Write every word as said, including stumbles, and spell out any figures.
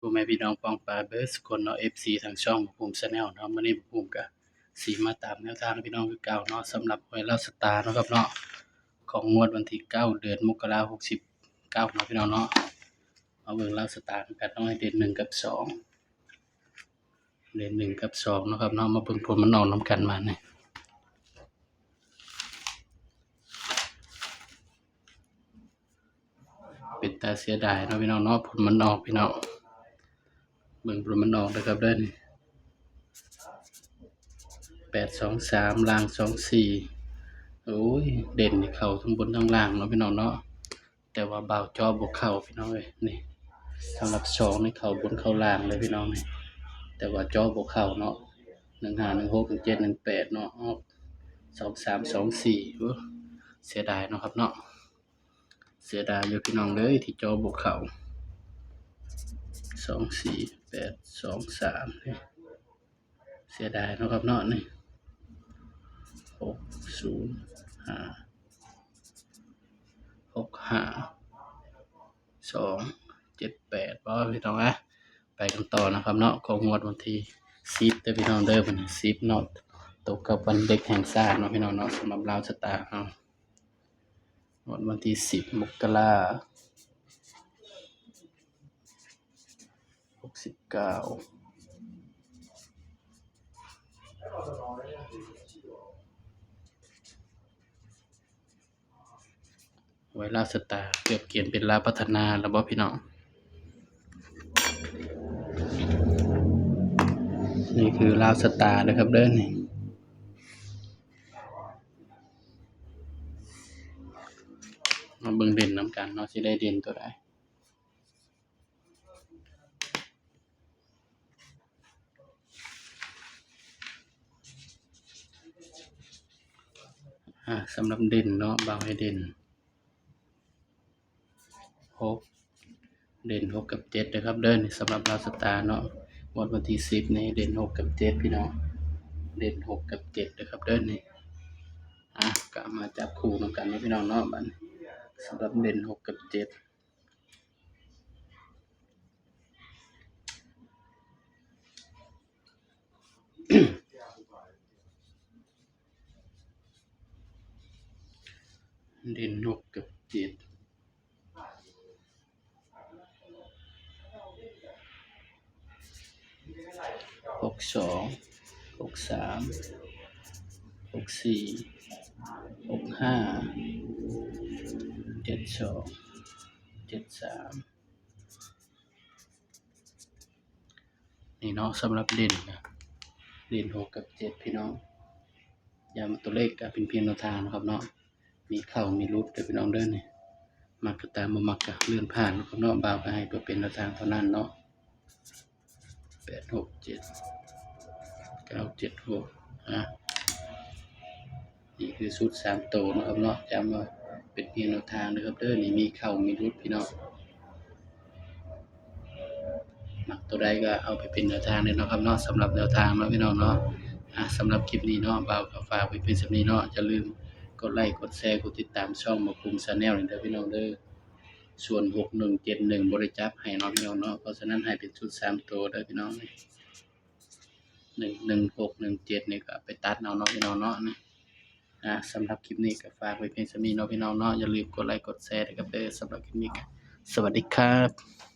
พ่อแม่พี่น้องป้องปายเบิดสุคนเนาะ เอฟซี ทางช่องภูมิแชนแนลเนาะ มื้อนี้ภูมิก็สิมาตามแนวทางพี่น้องคือเก่าเนาะ สำหรับหวยลาวสตาร์เนาะครับเนาะ ของงวดวันที่เก้า เดือนมกรา หกสิบเก้าเนาะพี่น้องเนาะ มาเบิ่งลาวสตาร์นำกันเนาะ ให้เด่นหนึ่งกับสอง เด่นหนึ่งกับสองเนาะครับเนาะ มาเบิ่งผลมันออกนำกันมานี่ เป็นตาเสียดายเนาะพี่น้องเนาะ ผลมันออกพี่น้อง เบิ่งผลมันออกเด้อครับเด้อนี่ แปดสองสาม ล่างสองสี่ โอ้ย เด่นนี่เข้าทั้งบนทั้งล่างเนาะพี่น้องเนาะ แต่ว่าบ่าวเจาะบ่เข้าพี่น้องเอ้ย นี่ สำหรับสองนี่เข้าบนเข้าล่างเลยพี่น้องนี่ แต่ว่าเจาะบ่เข้าเนาะ หนึ่งห้า หนึ่งหก หนึ่งเจ็ด หนึ่งแปด เนาะ ออก สองสาม สองสี่ โอ้ เสียดายเนาะครับเนาะ เสียดายอยู่พี่น้องเอ้ย ที่เจาะบ่เข้า สองสี่ แปดสองสาม นี่ เสียดายเนาะครับเนาะ นี่ หกศูนย์ห้า หกห้า สองเจ็ดแปด บ่พี่น้องอะ ไปกันต่อนะครับเนาะ ของงวดวันที่สิบเด้อพี่น้องเด้อ วันที่สิบเนาะ ตรงกับวันเด็กแห่งชาติเนาะพี่น้องเนาะ สำหรับลาวสตาร์เฮา งวดวันที่สิบ มกรา หกสิบเก้า หวยลาวสตาร์เกือบเปลี่ยนเป็นลาวพัฒนาแล้วบ่พี่น้อง นี่คือลาวสตาร์นะครับเด้อนี่ มาเบิ่งเด่นนำกันเนาะ สิได้เด่นตัวใด อ่า สำหรับเด่นเนาะ บ่าวให้เด่น หก เด่นหกกับเจ็ดนะครับเด้อ นี่สำหรับลาวสตาร์เนาะ งวดวันที่สิบนี่เด่นหกกับเจ็ดพี่น้อง เด่นหกกับเจ็ดนะครับเด้อนี่ อ่ะ ก็มาจับคู่นำกันเนาะพี่น้องเนาะ บัดนี้ สำหรับเด่นหกกับเจ็ด เด่นหกกับเจ็ด หกสอง หกสาม หกสี่ หกห้า เจ็ดสอง เจ็ดสาม นี่เนาะ สำหรับเด่นนะ เด่นหกกับเจ็ดพี่น้อง ย้ำตัวเลขก็เป็นเพียงแนวทางนะครับเนาะ มีเข้ามีหลุดเด้อพี่น้องเด้อนี่ มักก็ตาม บ่มักก็เลื่อนผ่านนะครับเนาะ บ่าวก็ให้เพื่อเป็นแนวทางเท่านั้นเนาะ แปดหกเจ็ด เก้าเจ็ดหก อ่ะ นี่คือชุดสามตัวนะครับเนาะ ย้ำว่าเป็นเพียงแนวทางนะครับเด้อ นี่มีเข้ามีหลุดพี่น้อง มักตัวใดก็เอาไปเป็นแนวทางเลยเนาะครับเนาะ สำหรับแนวทางเนาะพี่น้องเนาะ อ่ะ สำหรับคลิปนี้เนาะ บ่าวก็ฝากไว้เพียงส่ำนี้เนาะ อย่าลืมกดไลค์ กดแชร์ กดติดตามช่องบ่าวภูมิแชนแนลนี่เด้อพี่น้องเด้อ ส่วน หกหนึ่งเจ็ดหนึ่ง บ่ได้จับให้เนาะพี่น้องเนาะ เพราะฉะนั้นให้เป็นชุดสามตัวเด้อพี่น้อง หนึ่งหนึ่งหก หนึ่งเจ็ด นี่ก็ไปตัดเอาเนาะพี่น้องเนาะ นะ อ่ะ สำหรับคลิปนี้ก็ฝากไว้เพียงส่ำนี้เนาะพี่น้องเนาะ อย่าลืมกดไลค์ กดแชร์นะครับเด้อ สำหรับคลิปนี้ก็สวัสดีครับ